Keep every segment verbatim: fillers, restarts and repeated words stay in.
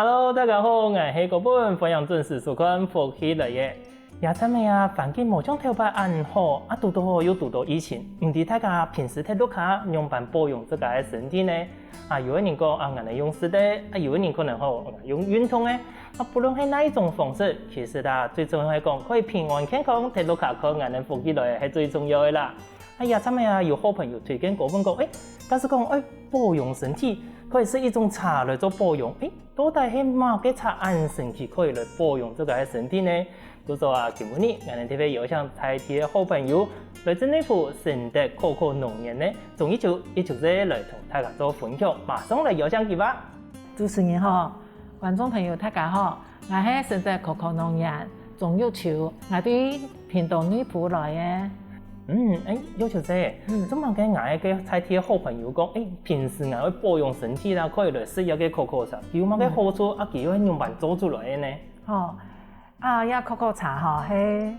Hello，大家好，𠊎係國本，歡迎準時收看《福氣來了》。這站仔啊，環境無像頭擺恁好，啊堵著又堵著疫情，毋知大家平時在屋下仰般保養自家个身體呢？啊，有个人講啊，𠊎等用食个，啊，有个人可能吼用運動个。啊，不論係哪一種方式，其實啊，最重要係講可以平安健康，在屋下看𠊎等《福氣來了》係最重要个啦。啊，這站仔啊，有好朋友推薦過分講，誒，假使講愛保養身體，可以食一種茶來做保養，誒， 到底係麼个茶恁神奇可以來保養自家个身體呢？故所啊，今晡日𠊎等特別邀請在地个好朋友，來自內埔承德可可農園个鍾玉秋，玉秋姐來同大家做分享。馬上來邀請佢吧。主持人好，觀眾朋友大家好，𠊎係承德可可農園鍾玉秋，𠊎對屏東內埔來个。 嗯，誒，玉秋姐，嗯，做麼个𠊎个在地个好朋友講，誒，平時𠊎愛保養身體啦，可以來食這个可可茶，有麼个好處，啊，佢又係仰般做出來个呢？吼，啊，這可可茶吼，係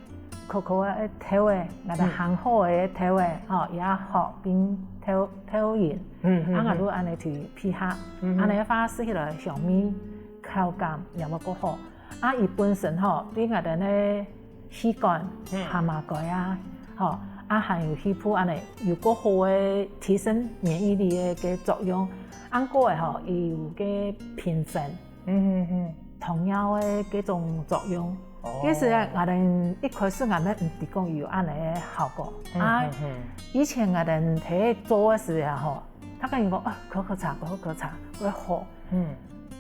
可可个豆仔，𠊎等烘好个豆仔，吼，這殼並豆豆仁，嗯嗯，啊，𠊎就恁仔去配合，嗯，恁仔个話食起來香味、口感也會較好。 啊，佢本身吼，對𠊎等个氣管、嗯，蛤蟆胲啊，吼，啊，還有肺部恁仔，有較好个提升免疫力个个作用。恁過个吼，佢有个平衡，嗯嗯嗯，糖尿个該種作用。哦，其實啊，𠊎等一開始𠊎等毋知講有恁仔个效果。嗯啊，嗯嗯，以前𠊎等在做个時啊吼，大家人講啊，可可茶，可可茶，會好。嗯，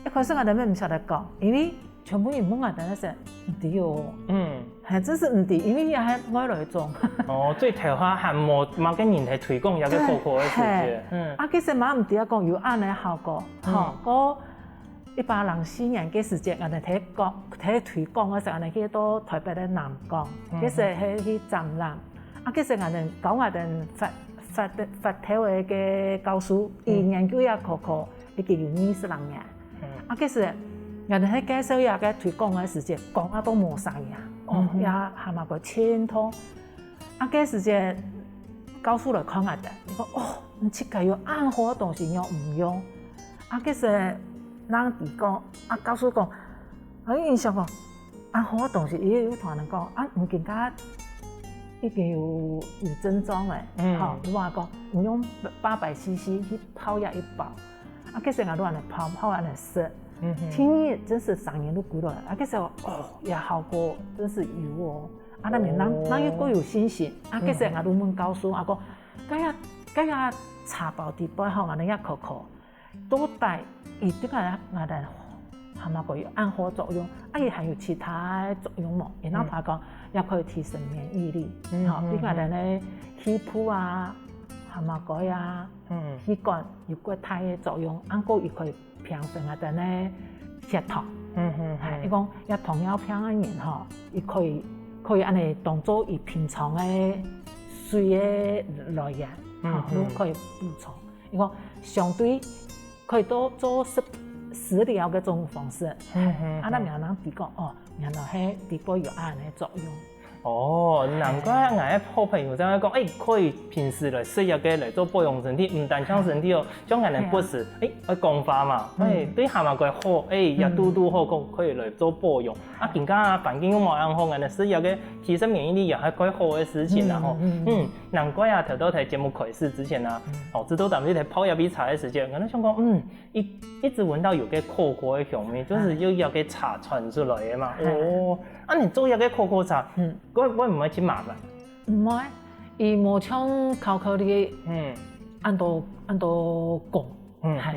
一開始𠊎等也毋曉得講，因為 全部人問𠊎等个時，毋知哦。嗯，還真係毋知，因為也係外來種。哦，最頭下還無麼个人在推廣這个可可个時節。嗯，啊，其實嘛毋知啊，講有恁仔效果，吼，嗯，過一百零四年个時節，𠊎等在講，在推廣个時，𠊎等去到台北个南港，嗯，其實係去展覽。啊，其實𠊎等教𠊎等發發發豆个个教授，佢研究這可可，已經有二十零年。 啊，其實𠊎等在介紹這个推廣个時節，講啊都無聲音，哦，嗯哼，這蛤蟆胲盡痛。啊，該時節教授來看𠊎等，佢講：「哦，你自家有恁好个東西，仰毋用？」啊，其實人佢講，啊，教授講，啊，𠊎想講，恁好个東西，佢又同人講，啊，你今下已經有有症狀了，嗯，吼，佢話講，你用八百C C去泡這一包。 啊，其實𠊎都恁仔泡，泡恁仔食。嗯哼，第二日真係聲音都過來，啊，其實哦，這效果真係有哦。啊，𠊎等人，哦，人又過有信心。啊，其實𠊎都問教授，啊，講，該這該這茶包底背吼，𠊎等這可可，到底佢對𠊎𠊎等蛤蟆胲有恁好作用，啊，佢還有其他作用無？然後佢講，也可以提升免疫力，嗯，吼，嗯，對𠊎等个肺部啊、蛤蟆胲啊、嗯，氣管 有較大个作用，恁過佢可以平衡𠊎等个血糖。嗯哼哼，佢講，這糖尿病个人吼，佢可以可以恁仔當做佢平常个水个來源，吼，嗯哼，都可以補充。佢講相對可以做做食食療个種方式。嗯哼，啊，該人人知講，哦，原來係底背有恁仔作用。 哦，難怪𠊎个好朋友正會講，誒，可以平時來食這个來做保養身體，毋單淨身體哦，像𠊎等不時，誒，愛講話嘛，誒，對蛤蟆胲好，誒，也堵堵好講可以來做保養。啊，今下環境又無恁好，𠊎等食這个提升免疫力也係蓋好个事情啦吼。嗯，難怪啊，頭到在節目開始之前啊，哦，知道咱們在泡這杯茶个時間，𠊎就想講，嗯， 一一直聞到有个可可个香味，就係有這个茶傳出來个嘛。哦，恁仔做這个可可茶，會會毋會盡麻煩？毋會，佢無像巧克力，嗯，恁多恁多功，嗯，係，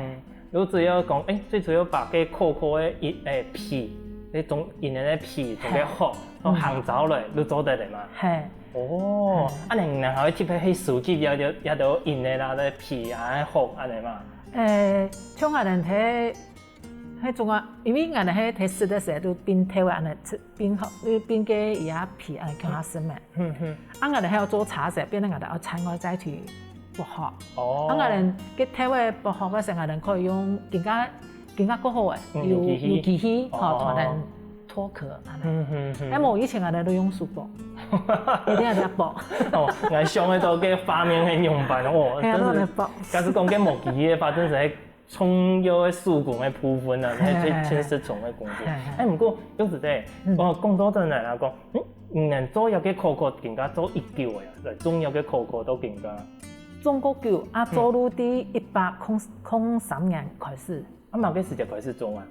就主要講，誒，最主要把該可可个一誒皮，該種仁仁个皮同佢殼，都烘燥來，就做得了嘛。係。 哦，恁仔你還會特別去收集這兜這兜仁仔啦、該皮啊、殼恁仔嘛？誒，像𠊎等在該種啊，因為𠊎等該在食个時節都冰透个恁仔，冰好，冰个佢个皮恁仔共下食嘛。嗯哼。啊，𠊎等還愛做茶時，變成𠊎等愛另外再去剝殼。哦。啊，𠊎等該透个剝殼个時，𠊎等可以用更加 更加較好誒，有有機器，有機器，吼，同人脫殼恁仔。嗯嗯嗯。誒，無以前𠊎等都用手剝，一定愛這樣剝。哦，𠊎想得到該畫面係仰般，哦，係啊，真係，都愛剝。假使講該無機器个話，真係重要个手工个部分啊，係最盡實重个工作。哎，毋過，玉姊姊，哦，講到轉來啦，講，嗯，你等做這个可可，更加做已久个啊，來種這个可可到更加。種較久啊，做到對一百空空三年開始。啊，麼个時節開始種啊？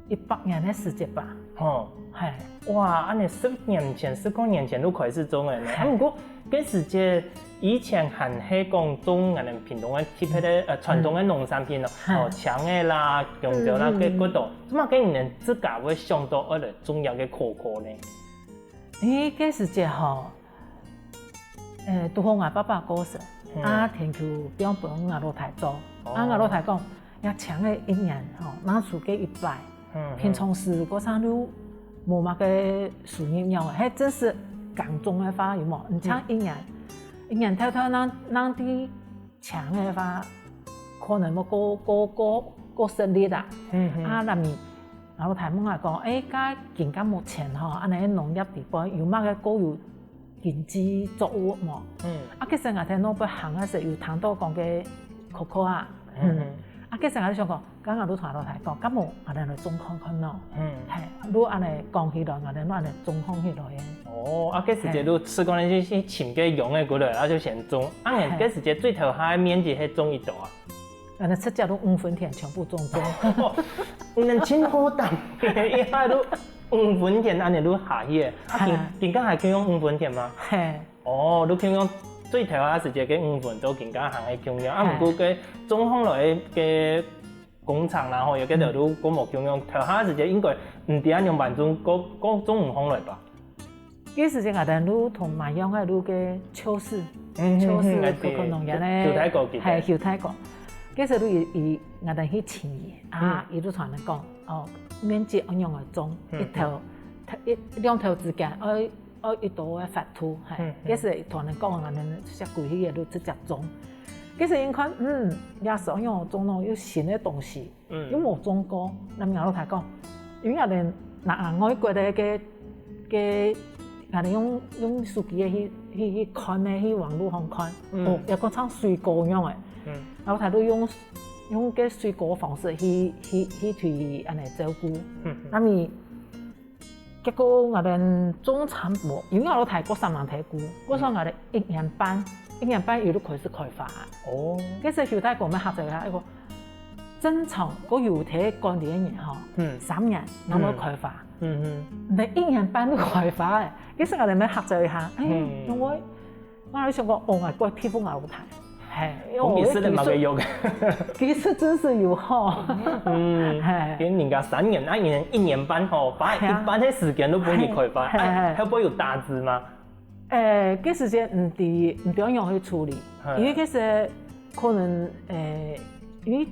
一百年个時節吧。吼，係。哇，恁呢十年前、十過年前就開始種个呢。啊，毋過，該時節 以前還係講種𠊎等屏東个特別个，呃，傳統个農產品咯，哦，青个啦、香蕉啦，該較多。做麼个你等自家會想到愛來種這个可可呢？因為該時節吼，呃，堵好𠊎爸爸過身，啊，田坵放分𠊎老弟做，啊，𠊎老弟講， 這青个一年吼，拿出該一擺，平常時該儕就無麼个收入樣个，係真實耕種个話有無？你像一年，一年頭頭拿拿滴青个話，可能會過過過過食力啊。啊，那麼，然後大問𠊎講，誒，該今个目前吼，恁呢農業地方有麼个較有 經濟作物無？嗯。啊，其實𠊎頭腦背行个時有聽到講个可可啊。嗯。啊，其實𠊎就想講，該𠊎就同𠊎老弟講，該無𠊎等來種看看咯。嗯。係，就恁呢講起來，𠊎等就恁呢種看起來个。哦，啊，該時節就試過去去尋該樣个過來，啊，就先種。啊，係。該時節最頭下个面積係種幾多啊？ 𠊎等自家就五分田全部種種。哦，你等真好膽，一下就五分田恁呢就下去了。啊，今今个還去用五分田嗎？係。哦，就去用最頭下時節个五分，到今个還係共樣。啊，毋過个種項來个工廠啦，吼，有个就就過無共樣。頭下時節應該毋知恁樣辦種，過過種毋項來吧？ 該時節𠊎等就同馬上个就个邱氏，嗯，邱氏可可農園个，邱大哥佢等。係，邱大哥。該時就佢佢𠊎等去尋佢，啊，佢就同𠊎等講，哦，面積愛仰仔種，一頭，一兩頭之間愛愛幾多个闊度，係。該時同𠊎等講，𠊎等就歸去个就直接種。該時𠊎看，嗯，這係愛仰仔種咯，又新个東西。 嗯。又無種過，該𠊎老弟講，因為𠊎等拿外國个个个，𠊎等用用手機个去去去看个，去網路項看，嗯。哦，有个像水果樣个，嗯。然後佢就用用个水果方式去去去對佢恁呢照顧，嗯嗯。該麼 結果𠊎等種差毋多，因為𠊎老弟過三年大姑，故所𠊎等一年半，一年半佢就開始開花。哦。該時候邱大哥乜客仔佢講，正常个有兜管理个人吼，嗯。三年，然後開花。嗯嗯。你一年半就開花誒，該時𠊎等乜客仔一下，哎，嗯。因為 𠊎就想講，哦，𠊎蓋佩服𠊎老弟。係，講佢食得麼个藥。其實真係有好。嗯，係。跟人家三年，啊，一年一年半吼，花一半个時間都分佢開花，係，係，係。啊，會毋會有打折嗎？誒，該時節毋知毋知仰仔去處理，係。因為該時可能誒，因為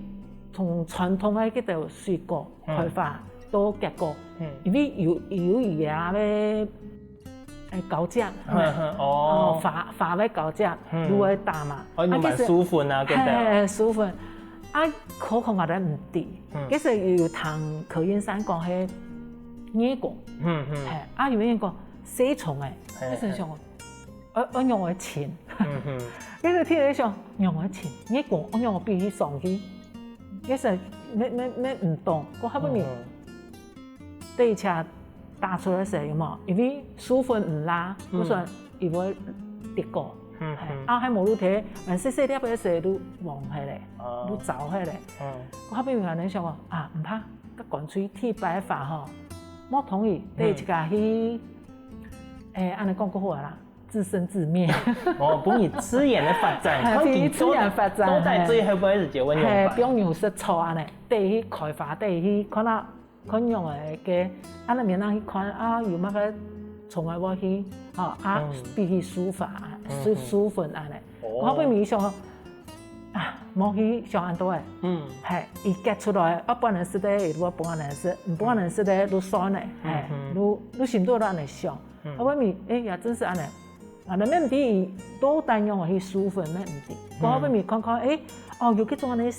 從傳統个該兜水果開花到結果，嗯。因為有有佢个 誒，交接，哦。哦，花花个交接，嗯。就會打嘛。哦，你買授粉啊，啊，其實，對不對？係，係，係，授粉。啊，可可𠊎都毋知，嗯。其實有聽柯先生講係月光，嗯嗯。係，啊，有人講細蟲誒，係，該時想，愛愛仰仔尋，嗯嗯。該時天天想仰仔尋，月光愛仰仔飛去上去，該時乜乜乜毋懂，𠊎後尾 嗯。對，且打出來時有無？因為授粉毋罅，嗯。故所佢會跌過。嗯，係，嗯。啊，還無就忒，蠻細細粒个時就黃忒咧，哦。就燥忒咧。嗯。𠊎後尾𠊎就想講，啊，毋怕，該乾脆第一擺花吼，莫同意，嗯。對，自家去，誒，恁呢講較好啦。 自生自滅。哦，分佢自然个發展，係，看佢分佢自然發展，到底最後尾係結果仰般。係，放牛食草恁呢，等佢開花，等佢看下，看樣仔个，啊，該面上去看啊，有麼个蟲仔會去，吼，啊，嗯。飛去授花，嗯，授，嗯。授粉恁呢。哦。𠊎後尾想，啊，莫去想恁多誒。嗯。係，佢結出來，啊，分人食个，佢就分人食，毋分人食个，就算了，係，嗯，嗯。就，就心肚恁呢想。 嗯。後尾，誒，也真係恁呢。啊，𠊎乜毋知佢到底仰仔去授粉，乜毋知。嗯。過後尾看看，誒，哦，有這種恁呢，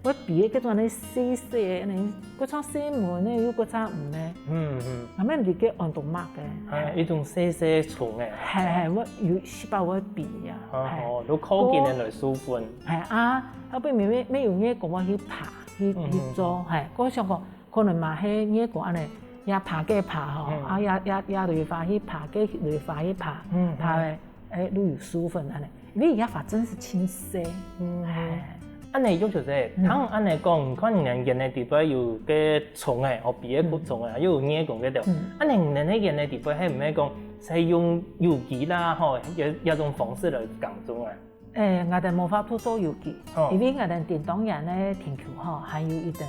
會飛个該種恁樣細細个，恁樣，該隻細門个又該隻毋係，嗯嗯，後面裡个安到麼个，啊，一種細細蟲个，係係，會有細胞會飛啊，係，哦，都靠近个來授粉，係啊，後尾乜乜有人講話去爬，去去做，係，我想講，可能嘛係人講恁樣，也爬个爬吼，啊也也也類花去爬，个類花去爬，爬个，誒，都有授粉恁樣。 因為這花真係盡細。嗯，哎，恁樣玉小姐，聽恁樣講，你看你个園仔底背有該蟲仔，哦，飛个蟲仔，又有葉公該兜。恁樣你个園仔底背係毋係講使用有機啦，吼，這這種方式來耕種啊？誒，𠊎兜無法度做有機，因為𠊎兜頂當然个田坵吼，還有一等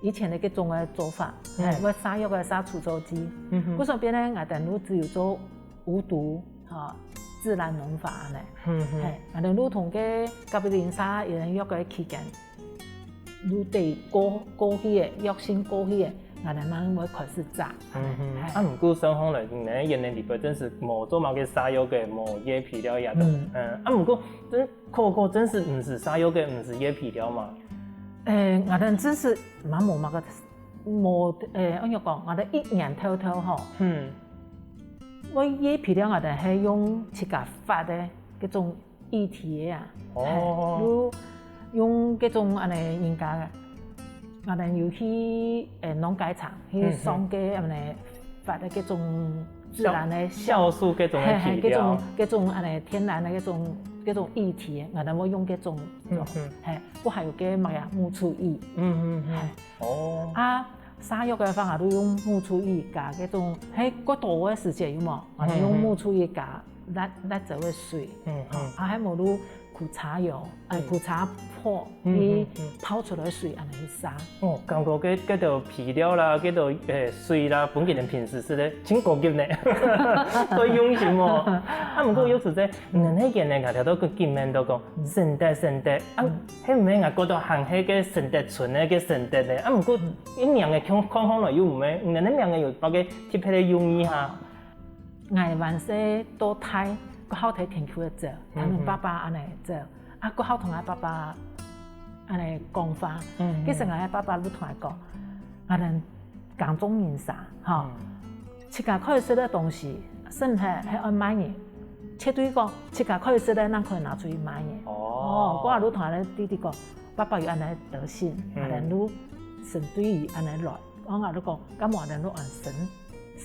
以前个該種个做法，哎，會灑藥个灑除草劑。故所變呢，𠊎兜就只有做無毒 吼，自然農法恁樣。係，𠊎兜就同該隔壁鄰舍佢等約个期間，就等過過去个，約定過去个，𠊎兜正會開始摘。啊，毋過算起來，你个園仔裡背真係無做麼个灑藥个，無葉肥料也都。嗯，啊，毋過真可可真係毋使灑藥个，毋使葉肥料嘛。誒，𠊎兜真係蠻無麼个 無，誒，仰般講，𠊎兜一年透透吼，嗯，𠊎葉肥料𠊎兜係用自家發个該種液體个啊，哦，係，就用該種恁樣人家个，𠊎兜有去，誒，農改場去上个恁樣發个該種自然个酵素該種个肥料，係係，該種該種恁樣天然个該種該種液體，𠊎兜會用該種，嗯嗯，係，𠊎還有該麼个啊，木醋液，嗯嗯嗯。 哦，啊，灑藥个話，𠊎就用木醋液加該種，係過多个時節有無？𠊎就用木醋液加辣辣椒个水，嗯嗯，啊，還無就苦茶油，誒，苦茶粕，嗯，泡出來个水恁樣去灑。哦，感覺該該兜肥料啦，該兜誒水啦，分佢等平時食个真高級呢，當用心哦。啊，毋過有時節，你个園仔，𠊎聽到佢經驗都講，省得省得，啊， 係毋係𠊎過到還係該承德村个該承德呢？啊，毋過一名个看看看來又毋係，你个名个有包个特別个用意哈？𠊎還細到大，過好睇田坵个走，他們爸爸恁樣走，啊，過好同𠊎爸爸恁樣講話。其實𠊎爸爸就同𠊎講，𠊎等耕種人儕，吼， 自家可以食个東西，甚至係愛賣人，絕對講自家可以食个，正可以拿出去賣人。哦，𠊎就同𠊎个弟弟講，爸爸有恁樣个德性，𠊎等就承對佢恁樣來。𠊎就講，該無𠊎等就恁承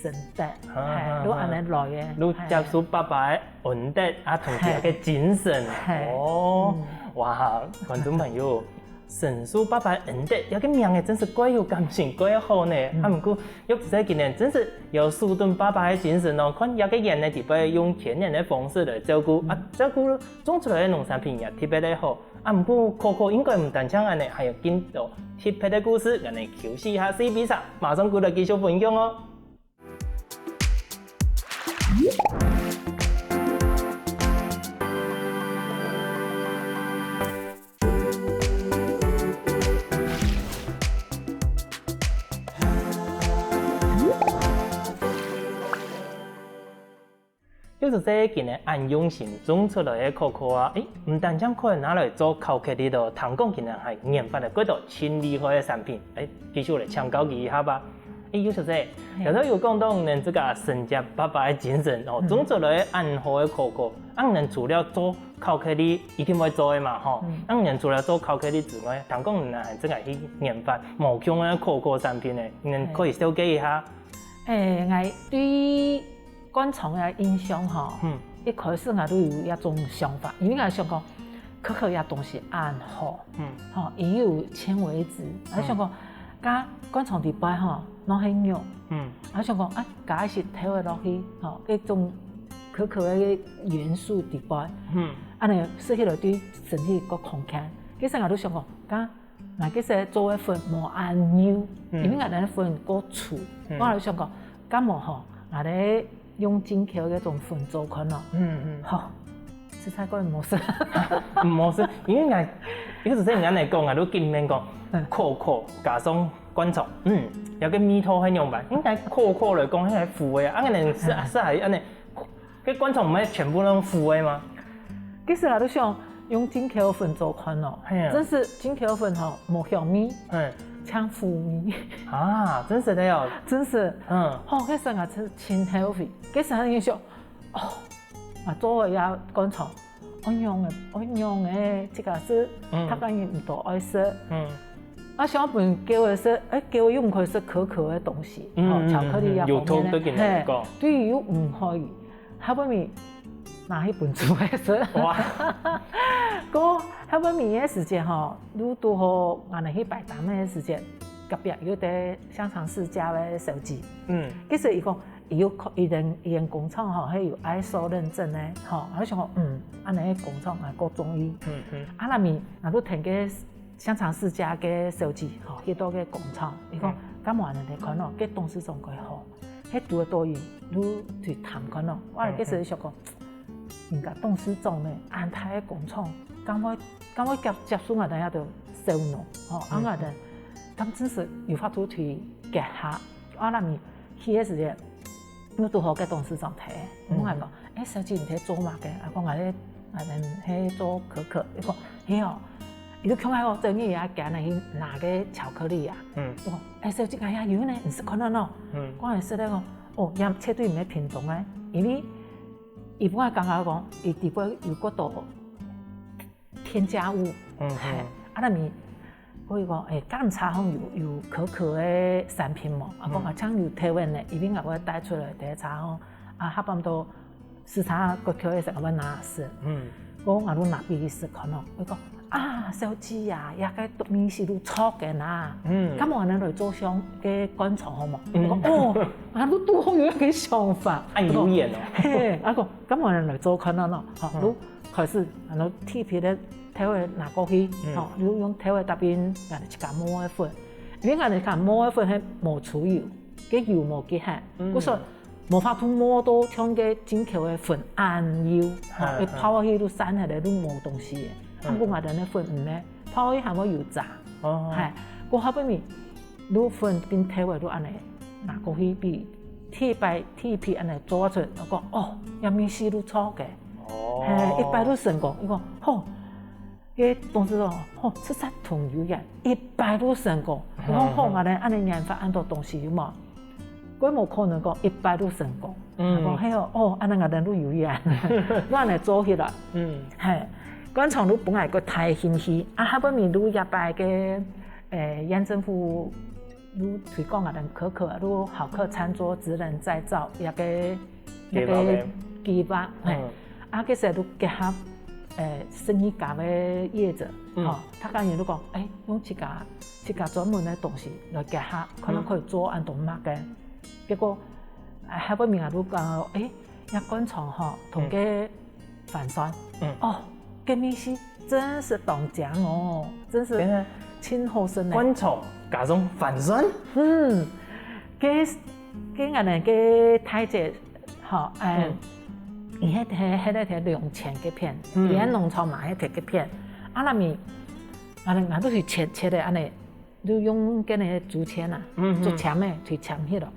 承德，係，就恁樣來个，就接受爸爸个恩德啊，同佢个精神。哦，哇，觀眾朋友， 承受爸爸恩德，這个名仔真係蓋有感情，蓋好呢。啊，毋過玉姐今年真係有受著爸爸个精神哦，看這个園仔底背用天然个方式來照顧，啊，照顧種出來个農產品也特別个好。啊，毋過可可應該毋單淨恁樣，還有更多特別个故事，𠊎等休息一下，四杯茶，馬上過來繼續分享哦。 玉姐今年恁用心種出來个可可啊，誒，毋單淨可以拿來做巧克力哦，聽講今年還研發了幾多盡厲害个產品，誒，繼續來請教佢一下吧。誒，玉姐，頭先有講到你等這个承接爸爸个精神哦，種出來个恁好个可可，啊，你等除了做巧克力一定會做个嘛，吼，啊，你等除了做巧克力之外，聽講你等還自家去研發無共个可可產品呢，你等可以紹介一下？誒，𠊎對 灌腸个印象吼，一開始𠊎都有一種想法，因為𠊎想講，可可這東西恁好，吼，又有纖維質，𠊎想講，該灌腸底背吼，攏係肉，𠊎想講，啊，加一息豆仔落去，吼，該種可可个元素底背，恁樣食起來對身體較康健。其實𠊎都想講，該 𠊎該時做个粉無恁幼，因為𠊎等粉較粗，𠊎就想講，該無吼，𠊎等用進口个該種粉做看咯。吼，實在過毋好食。毋好食，因為𠊎，有時節人家來講，𠊎都緊面講，可可加上灌腸，嗯，這个味道係仰般？應該可可來講，係苦个啊，啊，恁樣食食下去恁樣，該灌腸毋係全部攏苦个嗎？其實𠊎都想，用進口粉做看哦，係啊。真係進口粉吼，無香味，係。像苦味。啊，真係个哦。真係。嗯。吼，該時𠊎真盡後悔。該時𠊎就想，哦，𠊎做个這灌腸，愛仰仔，愛仰仔，這个係，嗯。大家人毋多愛食。嗯。啊，相反叫个係，哎，叫个又毋可以食可可个東西，嗯，吼，嗯，巧克力啊，嗯，嗯，有方面呢，痛對佢來講。嘿，對，又毋可以。 下背面拿去分豬仔食。哇！過下背面个時節吼，就堵好𠊎等去擺攤个時節，隔壁有一個香腸世家个小姐。嗯。其實佢講，佢有看，佢等，佢等工廠吼，係有ISO認證个，吼，𠊎想講，嗯，恁樣个工廠𠊎較中意。嗯，嗯。啊，該面，𠊎就聽个香腸世家个小姐，吼，去到个工廠，佢講，嗯。敢無恁樣來看哦，該董事長較好。 係堵著佢，就去探看咯。𠊎該時想講，人家董事長呢，恁大个工廠，敢會，敢會接，接受𠊎等這兜小農，吼，啊，𠊎等，敢真實有法度去結合。啊，該面去个時節，又堵好該董事長提，問𠊎講，欸，小姐，你在做麼个？啊，講𠊎在，𠊎等係做可可。佢講，係哦，佢就共𠊎講，這日啊，今日去拿个巧克力啊。嗯。我講，欸，小姐，哎呀，有呢，你食看看咯。嗯。講來食咧講， 哦，也絕對毋係屏東个，因為佢分𠊎感覺講，佢底背有較多添加物，嗯，係，嗯。啊，該面，所以講，欸，該茶行有，有可可个產品無？啊，講，嗯。啊，像有台灣个，一定𠊎會帶出來，第一茶行，啊，下半到市場過去个時候，𠊎會拿食，嗯。講，𠊎就拿分佢食看咯，佢講， 啊，小姐啊，這个東西都錯个啦。嗯。敢無恁樣來做香个灌腸好無？嗯。𠊎講，哦，啊，你堵好有這个想法。恁有緣哦。嘿，𠊎講，敢無恁樣來做看啊咯？吼，嗯。就開始，然後特別个豆仔拿過去，嗯。吼，就用豆仔搭配𠊎等自家磨个粉，因為𠊎等自家磨个粉係無出油，該油無幾多，嗯。故所 無法度磨到像該進口个粉恁幼，吼，嗯，一泡落去就散忒了，就無東西个。嗯。啊，毋過𠊎等个粉毋係，泡落去還會有渣。哦。係，過後背面，就粉變透个，就恁樣拿過去分，第一擺，第一批恁樣做出，𠊎講，哦，這味緒就著个。哦。係，一擺就成功，佢講，好， 該董事長，吼，實在當有緣，一擺就成功。𠊎講好，𠊎等恁樣研發恁多東西有無？佢無可能講一擺就成功。嗯。𠊎講，係哦，哦，恁樣𠊎等就有緣，就恁樣做起來。嗯。係，灌腸就分𠊎个大興趣，啊，下背面就這擺个，欸，縣政府 就推廣𠊎等可可，就好客餐桌職人再造這个，這个計畫个。計畫，係。嗯。啊，其實就結合，欸，食物業个業者，嗯。吼，大家人就講，欸，用自家，自家專門个東西來結合，可能可以做恁多麼个。嗯。結果，欸，下背面啊，就講，欸，這灌腸吼，同該 番酸。嗯。哦，該味緒真係當靚哦，真係真个盡好食呢。灌腸加上番酸？嗯，該，該𠊎等个大姐，吼，欸，嗯。佢係，係，係在龍泉該片，嗯。佢在農場嘛，係在該片。啊，該面，𠊎等，𠊎等就去切，切个恁樣， 就用該个竹籤啊，嗯哼。竹籤仔去籤起來。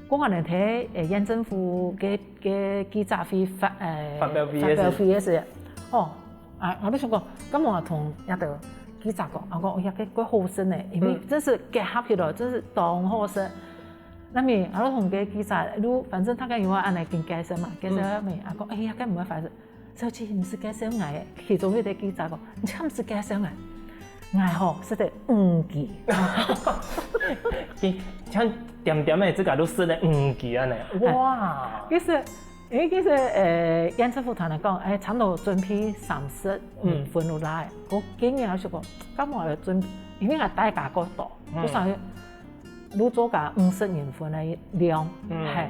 過𠊎等在，欸，縣政府个，个記者會發，欸，發表會个時。發表會个時，哦，啊，𠊎就想講，敢無同這兜記者講，𠊎講，哎呀，該蓋好食呢，因為嗯。真係結合起來，真係當好食。該面，𠊎就同該記者，就反正大家有恁樣跟介紹嘛，介紹該面，嗯。啊，講，哎呀，該毋會壞食。 小姐，毋使介紹𠊎，其中一個記者講，你毋使介紹𠊎，𠊎吼，食得五支。佢像點點仔，自家都食得五支恁樣。哇！其實，欸，其實，欸，縣政府同𠊎講，欸，差不多準備三十人份落來。嗯。𠊎今日就想講，敢無來準備，因為𠊎帶較多，嗯。𠊎想 就做个五十人份个量，嗯。係，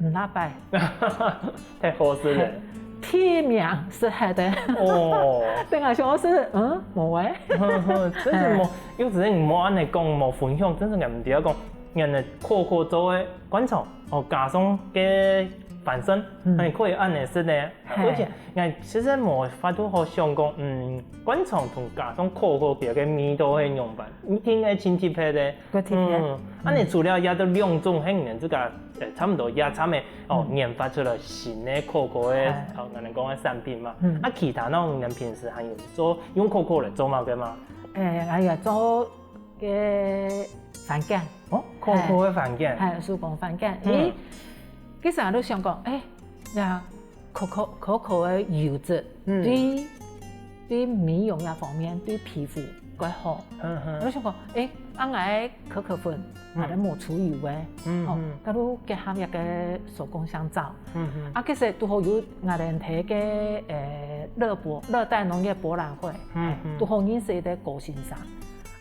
毋罅擺。忒好食了。係，第一名係佢个。哦。等下想係，嗯，無欸。真係無，係。有時你無恁樣講，無分享，真係毋知講，原來可可做个灌腸，哦，加上个番檨，嗯，還可以恁樣食呢。係。而且，𠊎其實無法度好想講，嗯，灌腸同加上可可佢个味道係仰般，一定係盡特別个。个特別。嗯，恁樣除了這兩種，還有自家，呃，差不多也差不多，哦，嗯，研發出來新个可可个，係，哦，𠊎等講个產品嘛。嗯。啊，其他呢，你們平時還有做，用可可來做麼个嗎？誒，還有做个番梘。哦，可可个番梘。係，手工番梘。嗯。誒，其實𠊎都想講，誒，呀，可可，可可个油脂，嗯，對，對美容這方面，對皮膚蓋好。嗯哼。𠊎就想講，誒，恁樣个可可粉，嗯，𠊎等無出油个，嗯，吼，嗯，該就結合一個手工香皂。嗯哼。啊，其實都好有𠊎等个，誒，熱博，熱帶農業博覽會，嗯哼，都好認識一個高先生。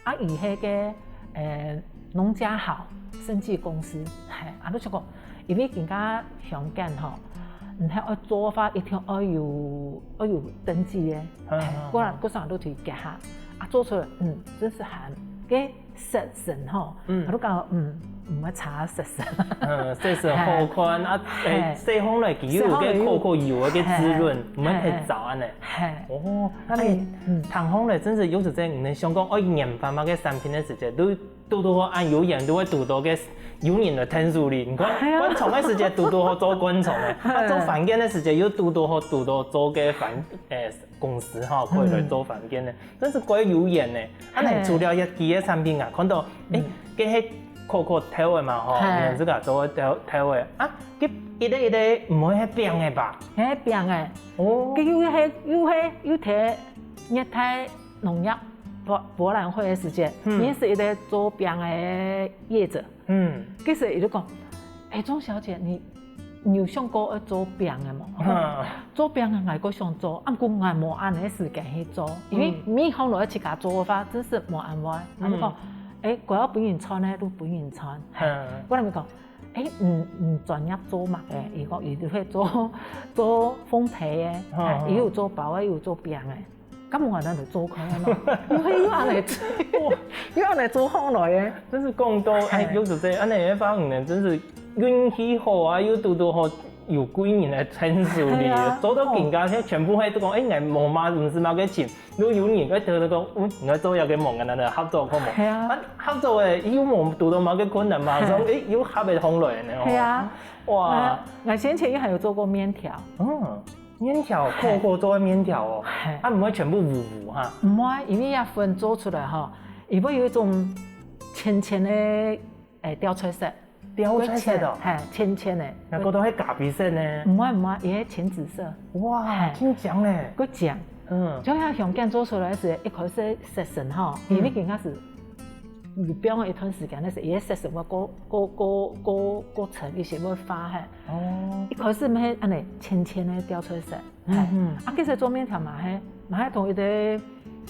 啊，佢係个，呃，農家好生技公司，係，啊，就想講，因為今下香檜吼，你還愛做个話，一定愛有，愛有登記个，嗯，係，嗯，嗯。過來，過上都去給他，啊，做出來，嗯，真係還个食神吼，嗯。啊，就講，嗯，毋會差食神。嗯，食神好看啊，係。誒，食起來佢有个可可油个滋潤，係。毋會忒燥恁樣。係。哦，啊，你，嗯。聽起來真係有時節，你想講，愛研發麼个產品个時節，都 堵堵好恁有緣，都會堵到个有人來𢯭手哩。你看，係啊。灌腸个時節堵堵好做灌腸个，啊，做番梘个時節又堵堵好堵到做个番，誒，公司吼，可以來做番梘个，真係蓋有緣呢。啊，你除了這幾個產品啊，看到，誒，嗯，該係可可豆个嘛吼，係。你自家做个豆，豆个啊，該一個一個毋會係餅个吧？係餅个。哦。該又係，又係，又貼熱帶 農業博，博覽會个時節，嗯。認識一個做餅个業者。嗯。其實佢就講：「哎，鍾小姐，你，你有想過愛做餅个無？」嗯。「做餅个𠊎也想做，啊，毋過𠊎無恁樣个時間去做，因為，嗯，每項都愛自家做个話，真係無恁會。」嗯。佢就講：「哎，𠊎愛分人穿呢，就分人穿。」嗯。𠊎就講：「哎，你，你專業做麼个？」佢講：「佢就會做，做烘焙个，嗯，哎，嗯。佢有做包个，佢有做餅个。」 該𠊎等來做看啊喏，又係又恁樣做，又恁樣做好來个。真係講到，哎，係。有時節，恁樣个話，你真係運氣好啊，又堵堵好有貴人來𢯭手哩，係啊。做到今下，哦。全部係都講，哎，𠊎無麼，毋使麼个錢，又有人會得到講，嗯，你愛做一個網站來合作，好無？係啊。啊，合作个，又無堵到麼个困難嘛，係。所以，哎，又合得通來呢，哦。係啊。哇。𠊎，𠊎先前也還有做過麵條。嗯。 麵條，係。可可做个麵條哦，係。啊，毋會全部烏烏哈？毋會，因為這粉做出來吼，佢會有一種淺淺个，誒，調菜色。調菜色哦？係，淺淺个。該个都係咖啡色呢？毋會，毋會，佢係淺紫色。哇，係。真靚呢。較靚。嗯。就像香檜做出來時，一開始色神吼，嗯。因為佢應該係 你放一段時間个時，佢个色素會過，過，過，過，過沉，有時會化忒。哦。一開始乜係恁樣淺淺个調出來色。嗯嗯。啊，其實做麵條嘛係，嘛係同一個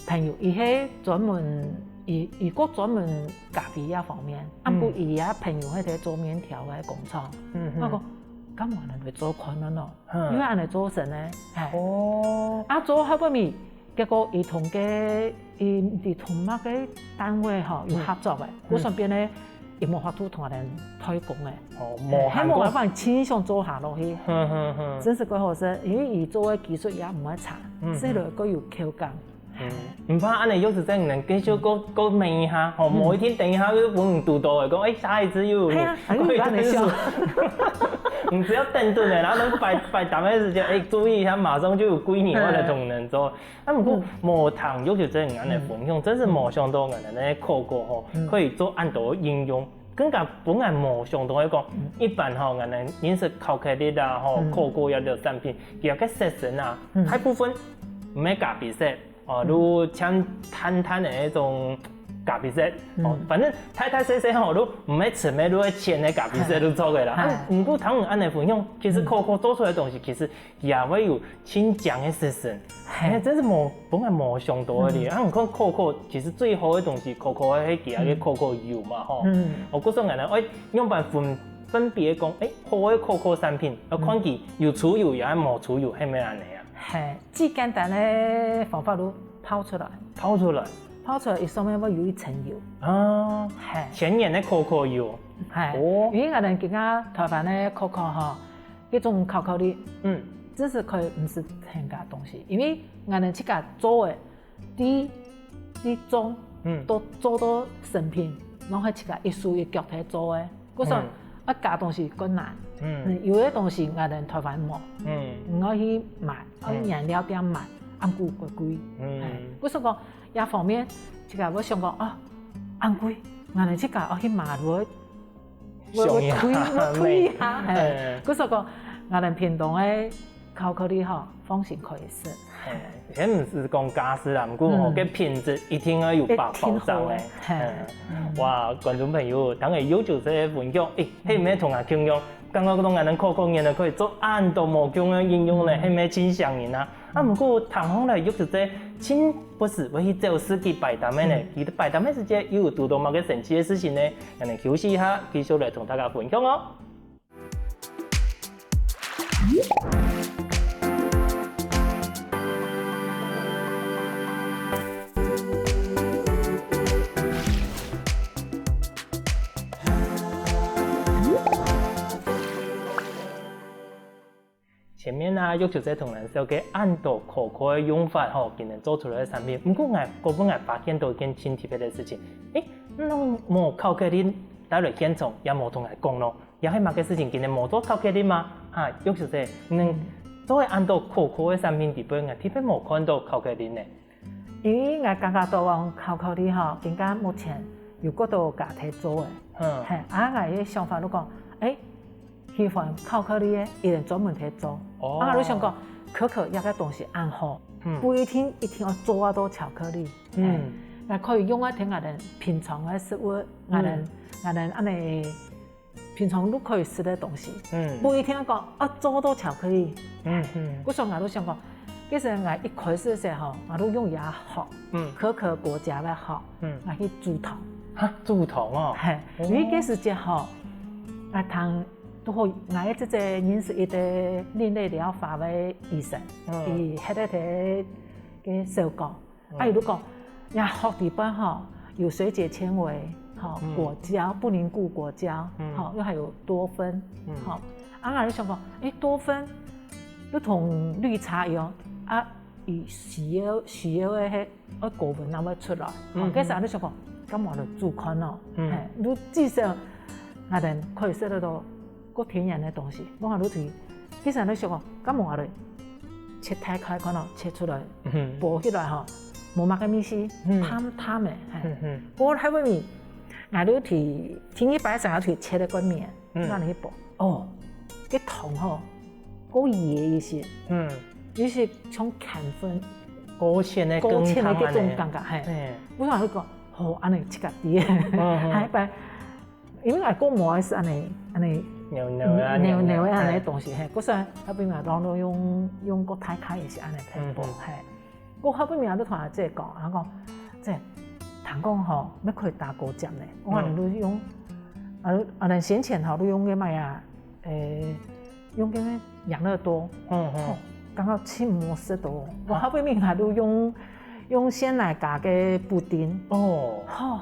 朋友，佢係專門，佢，佢較專門咖啡這方面，啊，嗯。毋過佢也朋友係在做麵條个工廠。嗯嗯。𠊎講，敢有人來做看啊喏？ 嗯。因為恁樣做成呢，係。哦。啊，做後尾，結果佢同个，佢，佢同麼个單位吼，有合作个。嗯。故所變呢，佢無法度同𠊎等代工个。哦，係，無閒過。係無辦法，親手做下落去。哼哼哼。真係蓋好食，因為佢做个技術也毋會差，嗯嗯。食落蓋有口感。 嗯，毋怕，恁樣有時節你能繼續過，過問一下，吼，嗯。無一定等一下又分你堵到个，講，哎，下一次又有你，係啊，哎，過一段時間。你只要等等个，然後等擺，擺檔个時間，哎，注意一下，馬上就有貴人會來同你做。啊，毋過，嗯。無聽，有時節你恁樣分享，嗯。真係無想到𠊎等个可可吼，嗯。可以做恁多應用，更加分𠊎無想到个講，嗯。一般吼，𠊎等認識巧克力啊，吼，嗯。可可這兜產品，佢个色神啊，嗯。大部分毋係咖啡色， 哦，嗯。就像淡淡个一種咖啡色，哦，嗯。反正大大細細吼，就毋係深个，就係淺个咖啡色就做个啦。係。啊，毋過聽你恁樣分享，其實可可做出來个東西，其實也會有清香个色神。係。哎，真係無，本來無想到个哩。嗯。啊，你看可可，其實最好个東西，可可係其他个可可油嘛，吼。嗯。哦，故所𠊎等，哎，樣般分，分別講，哎，好个可可產品，要看佢有出油也係無出油，係毋係恁樣啊？係。 最簡單个方法就泡出來。泡出來。泡出來，佢上面會有一層油。啊，係。天然个可可油。係，哦。因為𠊎等今下台灣个可可吼，這種巧克力，嗯，真係可以毋使添加東西，因為𠊎等自家做个，對，對種，嗯，都做到成品，攏係自家一手一腳在做个。故所，嗯，愛加東西較難。嗯，有个東西𠊎等台灣無，嗯，你愛去買，愛去原料店買，恁貴貴貴。嗯，故所講，這方面，自家會想講啊，恁貴，𠊎等自家愛去買落。 會，會推，會推一下，係。故所講，𠊎等屏東个巧克力吼，放心可以食。係，先毋使講價數啦，毋過吼，該品質一定愛有保，保障个。係，哇，觀眾朋友，當然有就係分享，誒，係毋係同𠊎共樣，感覺到𠊎等可可園仔可以做恁多無共个應用呢，係毋係盡想人啊？ 啊，毋過聽講咧，玉小姐盡不時會去走市區擺攤仔呢，佢擺攤仔時節又有堵著麼个神奇个事情呢？𠊎等休息一下，繼續來同大家分享哦。前面啊，玉小姐同𠊎等紹介恁多可可个用法吼，佢等做出來个產品。毋過𠊎，過分𠊎發現著一件盡特別个事情，誒，仰無巧克力帶來現場，也無同𠊎講咯，也係麼个事情，佢等無做巧克力嗎？啊，玉小姐，你等做个恁多可可个產品裡背，𠊎特別無看著巧克力呢。 因為𠊎感覺著講巧克力吼，今下目前有幾多家庭做个，係，啊𠊎个想法就講，誒，喜歡巧克力个，一定專門去做。啊𠊎就想講，可可這个東西恁好，毋一定一定愛做到巧克力，嗯，𠊎可以用來添𠊎等平常个食物，𠊎等，𠊎等恁仔 平常都可以食个東西，嗯，毋一定講啊做到巧克力。嗯嗯，故所𠊎都想講，其實𠊎一開始个時候，𠊎都用這殼，嗯，可可果莢个殼，嗯，𠊎去煮糖。哈，煮糖哦。係，因為該時節吼，𠊎聽都好，𠊎个姐姐認識一個另類療法个醫生，佢歇在該个小港。 啊，佢就講，這殼裡背吼，有水解纖維，吼，果膠，不凝固果膠，吼，又還有多酚，吼。啊，𠊎就想講，誒，多酚，就同綠茶一樣，啊，佢需要，需要个該，該果仁正會出來。吼，該時𠊎就想講，該無來煮看咯，係，就至少𠊎等可以食得著 較天然个東西，𠊎就去，其實你想哦，該無啊嘞，切大塊看哦，切出來，剝起來吼，無麼个味緒，淡淡个，係。過後尾，𠊎就去，第二擺時𠊎去切个該面，𠊎就去剝，哦，該糖吼，較野一些，有些像芡粉，勾芡个，勾芡个該種感覺，係。𠊎想就講，哦，恁仔自家知，下一擺 因為𠊎个無愛食恁仔，恁仔，黏黏个啊，黏黏个恁仔个東西，係，故所後尾𠊎當多用，用較大塊一些恁仔來剝，係。過後尾𠊎就同𠊎姐講，𠊎講，姐，聽講吼，乜可以打果汁呢，𠊎講你就用，啊，啊，先前吼，就用該麼个啊，誒， 用該个養樂多，嗯嗯，感覺盡無食著。𠊎後尾𠊎就用，用鮮奶加个布丁，哦，吼，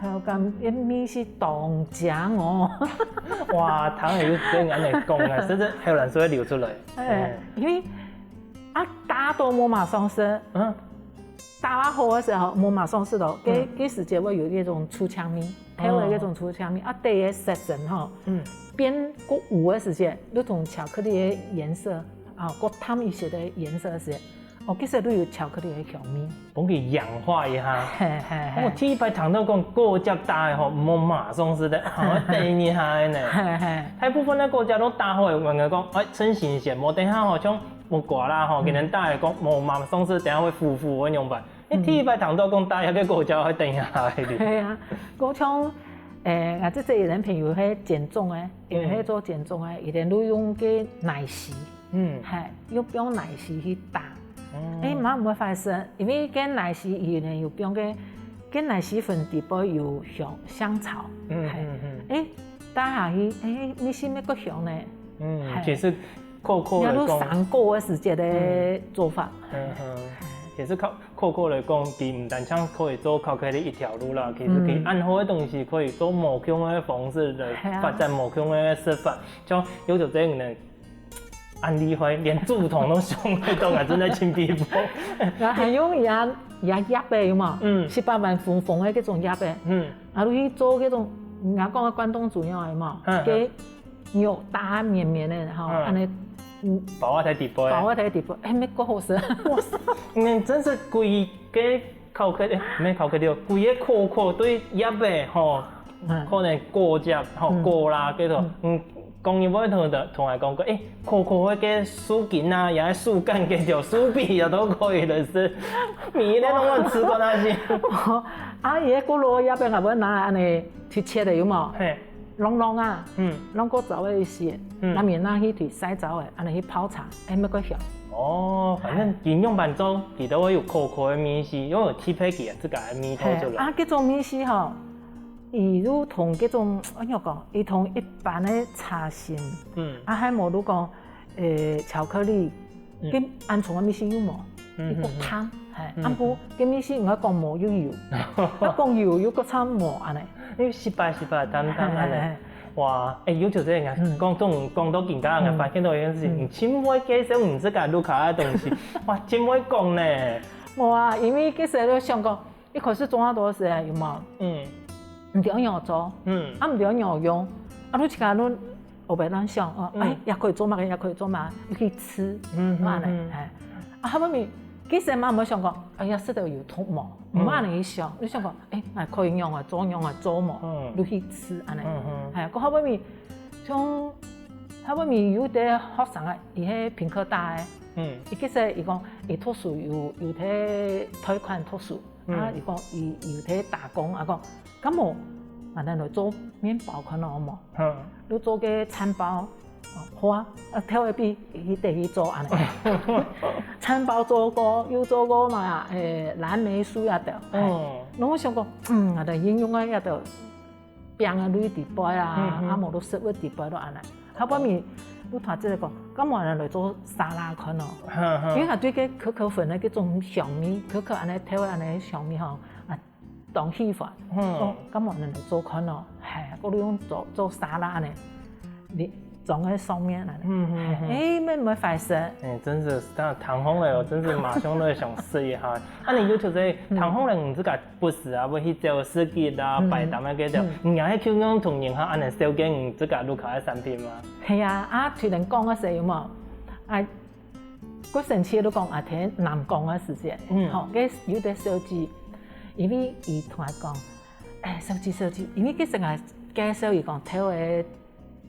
口感个味緒當靚哦。哇，聽著就恁仔講啊，真係口瀾水會流出來。誒，因為啊，打到無麼个爽食，嗯， 打好个時候，無麼个爽食囉，該，該時節會有該種醋醬味，透个該種醋醬味，啊，底个色澤吼，變較烏个時節，就同巧克力个顏色，啊，較淡一些个顏色个時節，哦，其實就有巧克力个香味。分佢氧化一下。係係係。𠊎第一擺聽著講果汁打个吼，無麼个爽食个，啊，會等一下个呢。係係。大部分个果汁都打好个，𠊎講，誒，趁新鮮，無等下吼，像 木瓜啦吼，佢等打个講無麼个爽食，等下會苦苦个樣般。你第一擺聽著講打下个果汁會等下个哩。係啊，好像，誒，𠊎這隻有人朋友係減重个，因為係做減重个，佢等就用該奶昔，嗯，係，用用奶昔去打。誒，嘛毋會壞食，因為該奶昔佢等有用該，該奶昔粉底背有香，香草，嗯嗯嗯，誒，打下去，誒，味緒乜較香呢。嗯，其實 可可來講，也就生果个時節个做法。嗯哼，其實可，可可來講，佢毋單淨可以做巧克力一條路啦，其實佢恁好个東西可以做無共个方式來發展無共个食法。像有時陣呢，恁厲害，連煮湯都想得到，𠊎真个盡佩服。然後還用佢个葉仔有無？嗯。十八般紅紅个該種葉仔，嗯。啊，落去做該種，人家講个關東煮有無？嗯，嗯。該肉打綿綿个吼，嗯。恁呢，嗯，包啊在底背。包啊在底背，哎，乜過好食。哇塞，你真是歸个 巧克力，毋係巧克力哦，歸个可可對葉仔吼，嗯。可能果汁吼，嗯。果啦，該種，嗯。嗯，講你會同，同𠊎講過，欸，可可該个樹根啊，也係樹幹該條樹皮也都可以了，是，每一個都能吃過那些。哦，啊，佢个果肉葉仔，𠊎會拿來恁呢切切个，有無？嘿。 熝熝啊，嗯。熝過燥个一息，嗯。拿去拿去曬燥个，恁呢去泡茶，哎，乜過香。哦，反正佢仰般做，佢都會有可可个味緒，又有搭配佢自家个味道出來。嘿，啊，該種味緒吼，佢又同該種，哎呀講，佢同一般个茶心，嗯。啊，還無就講，呃，巧克力，嗯。跟恁重个味緒又無，嗯，又過淡，嗯，嗯。嘿，嗯，啊，毋過，嗯。該味緒毋愛講無又有，啊，講有又過差無恁呢。 因為食飽食飽，淡淡恁呢。哎，哎，哎。哇，欸，有就這樣啊，嗯。講，講，講到今下，嗯。𠊎發現到一件事情，嗯。你盡會介紹你自家屋下个東西，哇，盡會講呢。無啊，因為其實就想講，一開始做恁多事啊，有無？嗯。毋知愛仰做，嗯。啊，毋知愛仰用，啊，你自家就烏白亂想，哦，嗯。哎，也可以做麼个，也可以做麼个，你去試，嗯，嗯，嘛呢，嗯。哎。啊，後尾，其實嘛，無想講，哎呀，食到有毒無？ 毋係恁樣去想，你想講，欸，𠊎可以仰仔做，仰仔做無？嗯。你去試恁樣。嗯哼。係，過後尾，像後尾有兜學生啊，佢係屏科大个，嗯。佢其實佢講，佢讀書有，有在貸款讀書，嗯。啊，佢講佢有在打工，啊講，敢無，𠊎等來做麵包看好無？嗯。你做个餐包， 哦，好啊，啊，頭一筆，佢得去做恁樣。餐包做過，又做過嘛，欸，藍莓酥啊等。哦。然後想講，嗯，𠊎等應用啊，也都放啊鐳底背啊，嗯，嗯。啊，無就食物底背都恁樣。後尾面，我同佢講，敢無𠊎來做沙拉看哦？哈，哈。因為佢對該可可粉个該種香味，可可恁樣，頭个恁樣香味吼，啊， 當喜歡，嗯。講，敢無恁樣來做看哦？係，過來用做，做沙拉呢，你裝在上面啊。嗯，嗯，嗯。係，欸，乜毋會壞食。欸，真是，當然聽好了，真是馬上都想試一下。啊，你有就係，嗯。聽好了，你自家不時啊，會去走市集啊，嗯。擺攤啊，該種，嗯。你也係就用同人客恁樣紹介你自家屋下个產品嗎？係啊，啊，雖然講个時有無？啊， 過生趣就講啊，在南港个時節，嗯。吼，該有兜小姐，因為佢同𠊎講，欸，小姐，小姐，因為其實𠊎介紹佢講頭个，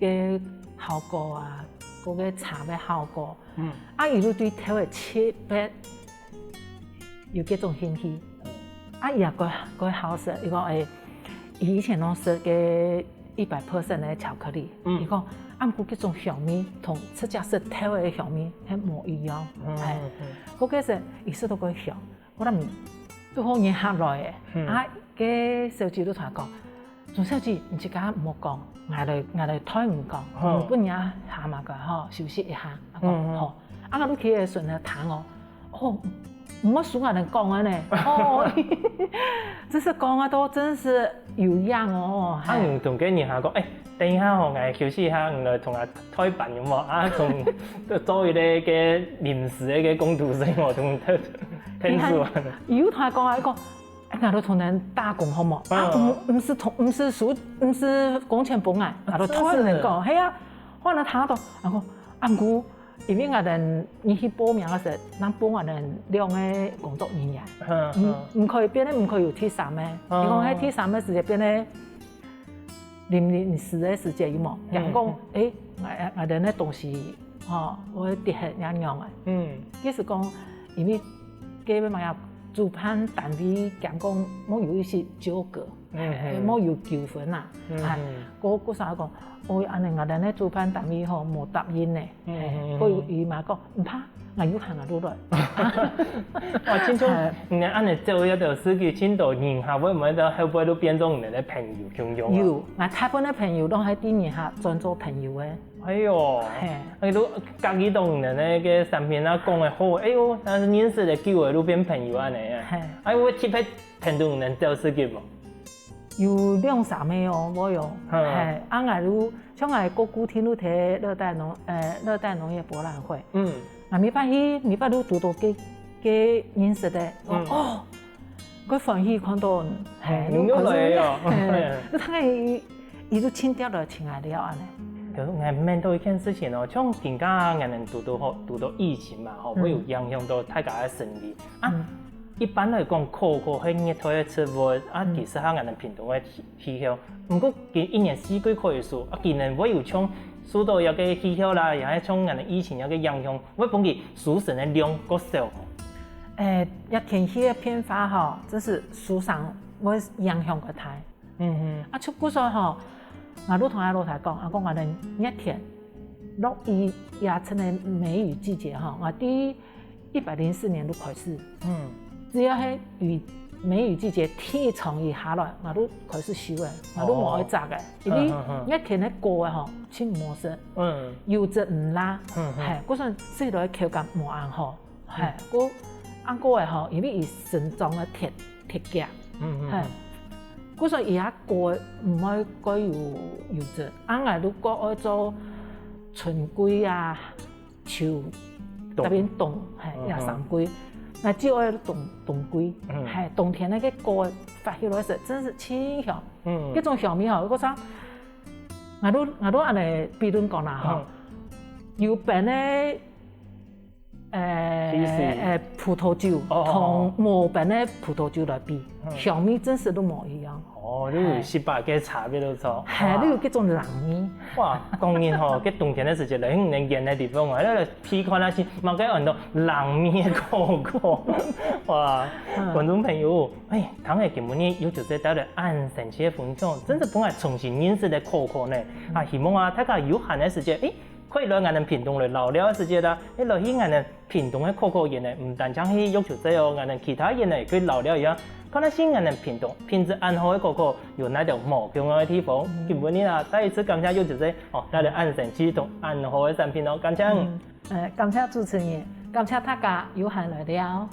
个效果啊，該个茶个效果，嗯。啊，佢就對頭个七八有這種興趣。啊，佢也過，過好食，佢講，欸，佢以前攏食个 一百percent个巧克力。嗯。佢講，啊，毋過這種香味同自家食頭个香味係無一樣。嗯，欸，嗯。該个時，佢食到過香，𠊎等就好人客來个。嗯。啊，該小姐就同𠊎講，鍾小姐，你自家毋好講，𠊎來，𠊎來代你講，好。你分人客嘛个吼，休息一下。啊，講，嗯，嗯。好。啊，𠊎就企在脣頭聽哦，哦， 毋好輸𠊎等講个呢。哦，真是講个都真是有影哦，啊，係。你同該人客講，欸，等一下吼，𠊎休息一下，你來同𠊎代班有無？啊，同，做一個个臨時个个工讀生哦，同，同，同事玩。有同佢講啊，佢講，欸，𠊎都同人打工好無？啊，嗯。毋，毋係同，毋係收，毋係工錢分𠊎，𠊎都同人講，啊，真是。係啊，𠊎等聽到，𠊎講，啊，毋過 因為𠊎等你去報名个時，人報𠊎等兩個工作人員，嗯，毋，嗯。毋可以變成毋可以有第三個。嗯。你講該第三個時節變成臨臨時个時節有無？嗯。人講，欸，𠊎，𠊎等个東西，吼，會跌忒仰仰个。嗯。意思講，因為該個麼个主辦單位講講，莫有一些糾葛。 嗯，欸，嗯。莫有糾紛啊。嗯，啊，嗯。該，該儕講，哦，恁呢𠊎等个主辦單位吼，無答應呢。嗯，欸，嗯，嗯。該佢嘛講，毋怕，𠊎有閒𠊎就來。哇，親像，欸。你恁呢做這條事情，盡多人客會毋會到後背都變做你个朋友，共樣啊？有，𠊎大部分个朋友都係對人客轉做朋友个。哎喲，嘿。哎，都家己同你个產品啊講个好，哎喲，但是認識个久个都變朋友恁呢。嘿。哎，有特別 聽到你等做事情無？有兩三个哦，會有，係，啊，𠊎就像𠊎个姑姑聽到在熱帶農，呃，熱帶農業博覽會，嗯，𠊎每擺去，每擺都堵到个个認識个，哦，佢歡喜看到，係，你又來哦，係，佢大概一一路清掉了，請來了安尼。可是𠊎問到一件事情哦，像今下𠊎等堵到好，堵到疫情嘛，吼，會有影響到大家个生理啊。一般來講，可可係熱帶个植物啊，其實還𠊎等屏東个氣氣候。毋過佢一年四季可以收，啊，佢能會有像受到一個氣候啦，也係像𠊎等疫情一個影響，會分佢收成个量較少。誒，這天氣个變化吼，這係收成會影響較大。嗯哼，啊，就故所吼，𠊎都同𠊎老弟講，啊，講𠊎等熱天落雨也成个梅雨季節吼，𠊎第一百零四年就開始，嗯，只要係雨梅雨季節天長雨下來，𠊎就開始收个，𠊎就無愛摘个，因為熱天个果个吼，盡無食，嗯，油質毋罅，係，故所食落口感無恁好，係，故恁果个吼，因為佢生長个特特價，係，故所佢个果毋會過有油質，恁𠊎就過愛做春季啊。 秋，冬。特別冬，係，嗯哼。也三季。那就愛冬，冬季，嗯。係，冬天該個果發起來時，真係盡香。嗯。該種香味吼，𠊎講，𠊎都，𠊎都恁樣比論講啦吼，嗯。有冰个，呃，其實，呃，葡萄酒，哦，哦，哦。同無冰个葡萄酒來比，嗯。香味真係都無一樣。 哦，你有食飽个茶味都著。係，哇。你有該種冷味。哇，講人吼，該冬天个時節來，你能遠个地方啊，那個鼻看下去，嘛該很多冷味个可可。哇，嗯。觀眾朋友，哎，聽下今晡日有就係帶來恁神奇个分享，真係分𠊎重新認識个可可呢。啊，希望啊，大家有閒个時節，哎，可以來𠊎等屏東來尞尞个時節啦，哎，來去𠊎等 屏東个可可園呢，毋單淨係玉球節哦，𠊎等其他園呢也可以尞尞一下，看下係𠊎等屏東品質恁好个可可有哪兜無共樣个地方。嗯。今晡日啊，再一次感謝玉球節哦，帶來恁神奇同恁好个產品哦，感謝。嗯，呃，感謝主持人，感謝大家有閒來尞。